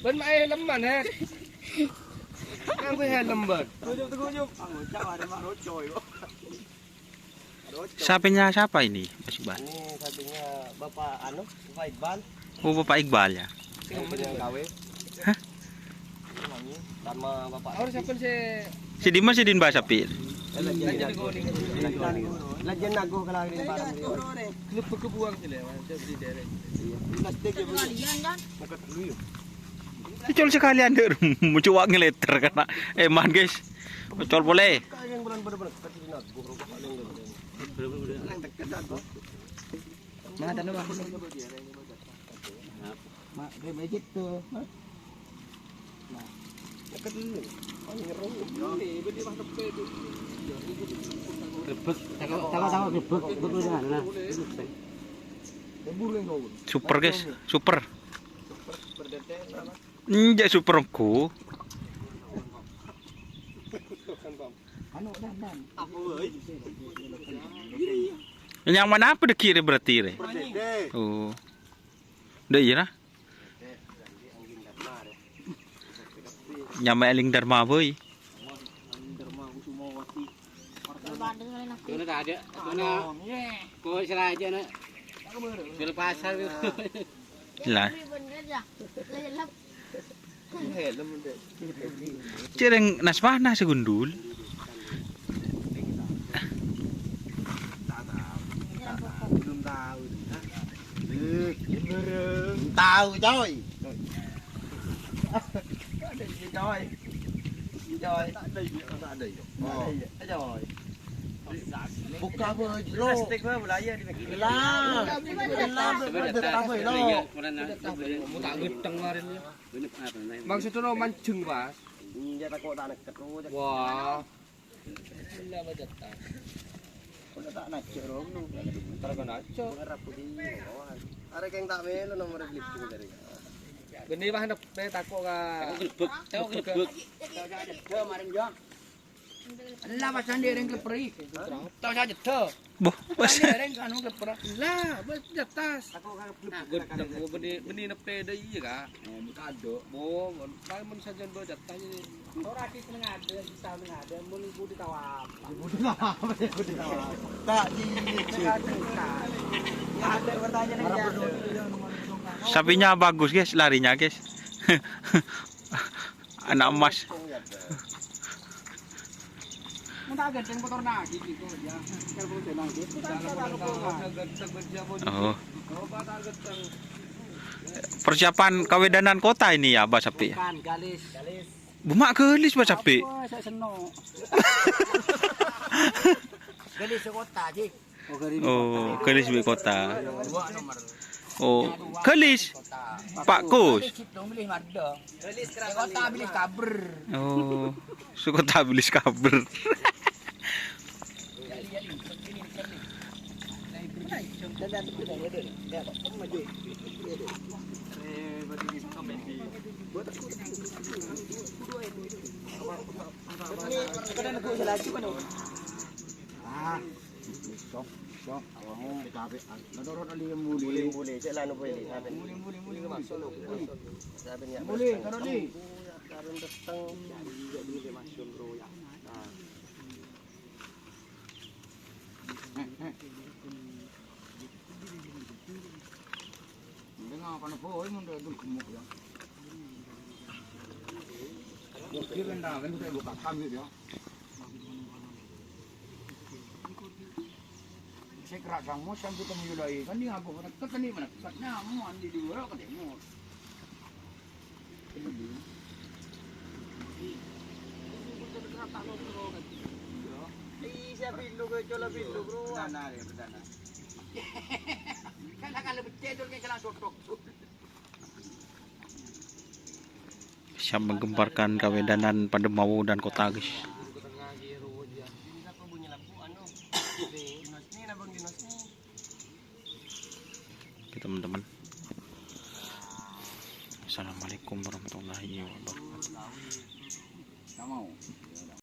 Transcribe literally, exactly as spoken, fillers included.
Bân ma' helm, man, he. Nganggo helm, bân. Sapinya siapa ini, Mas Iqbal? Ini sapinya Bapak anu, Bapak Iqbal. Oh, Bapak Iqbal, ya. Sing punya gawe. Hah? Sama Bapak. Harus siapa sih? Si Dimas, si Din bahas sapi. Lajeng nago kelarin barang. Lebih kebuang sih, lewat. Di daerah. Iya. Plastik ya, Bu. Dekat dulu ya. Col sekalian deh, mencuak ngeleter kena. Eh, man, guys. Col boleh. Nah, tadi, Bang. Mak, dia becek tuh. Nah. Dekat dulu. Grebek. Takut, takut, takut grebek. Grebek dulu, nah. Super, guys. Super. Enjak superku. Yang mana apa deki re berarti re? Oh. Ndak iya nah. Nyamai Eling Dharma boy. Itu nak ada. Itu nak. Kok seraja nak. Bil pasar itu. Lah. Helm, Dek. Cereng nas mana segundul? Tak tahu. Tak tahu. Belum tahu. Hah? Eh, belum tahu, coy. Ada ini, coy. Coy. Tak ada ini, tak ada ini. Oh. Ada ini, coy. Buka apa, Bro? Plastik, Bang, belaya di. Lah. Lah, Bro, Bro, tak apa, Bro? Mau tak gedeng kemarin, ya. Maksudnya lo mancing, Mas? Iya, takut tak neket, Bro. Wah. Gila, Bang, jatah. Kok tak nacok, Bro? Ntar kau nacok. Ngarap putih, kawan. Ada yang tak melu nomor beli dari. Benih, Bang, nepe takut, Kak. Takut grebek, takut grebek. Kemarin, Jong. Lah, pas sandi reng kleperi. Tau saja tuh. Boh, pas. Sandi reng anu kleperi. Lah, bos di atas. Nah, gedeng, gua beni, beni nepe dah iya, Kak. Oh, kado. Boh, paling men saja bos jatah ini. Ora ki seneng ada, bisa seneng ada, mun ibu ditawa apa? Ibu ditawa apa? Ibu ditawa apa? Tak di. Ada pertanyaan yang ada. Sapinya bagus, guys, larinya, guys. Anak emas. Mun tak gedeng motor lagi gitu ya. Kalau motor lagi, kita tak ada apa. Oh. Coba tak gedeng. Persiapan kawedanan kota ini ya, Bas Api? Bukan, galis. Bumak galis, Bas Api. Apa, saya senok. Galis sekota, Ji. Oh, galis bi' kota. Oh, galis. Pak Kus. Galis kota, galis kabur. Oh, sekota galis kabur. Ah. Sok, sok, awakmu capek. Lah, turun ali muli. Muli, muli, cek lah, nopo ini, sampeyan. Muli, muli, muli, muli. Sampeyan ya. Muli, turun, Li. Sampeyan datang. Iya, iya, iya, Mas Yondro, ya. Nah. Eh, eh. Mending apa nopo, mun dia dulu gemuk, ya. Mungkin kan, kan, saya buka kami, ya. Sè kera' cangmo sambi temmo yolai, kan di ngaku, kan tadi mana? Katanya mau andi di luar, katanya mau. Iya, siapa pintu ke cola pintu, bro? Perdana, ya, perdana. Kan akan lebih cedol kayak jalan sotok. Siap menggemparkan kawedanan padâ mawu dan kota, guys. Oke, teman-teman. Assalamualaikum warahmatullahi wabarakatuh.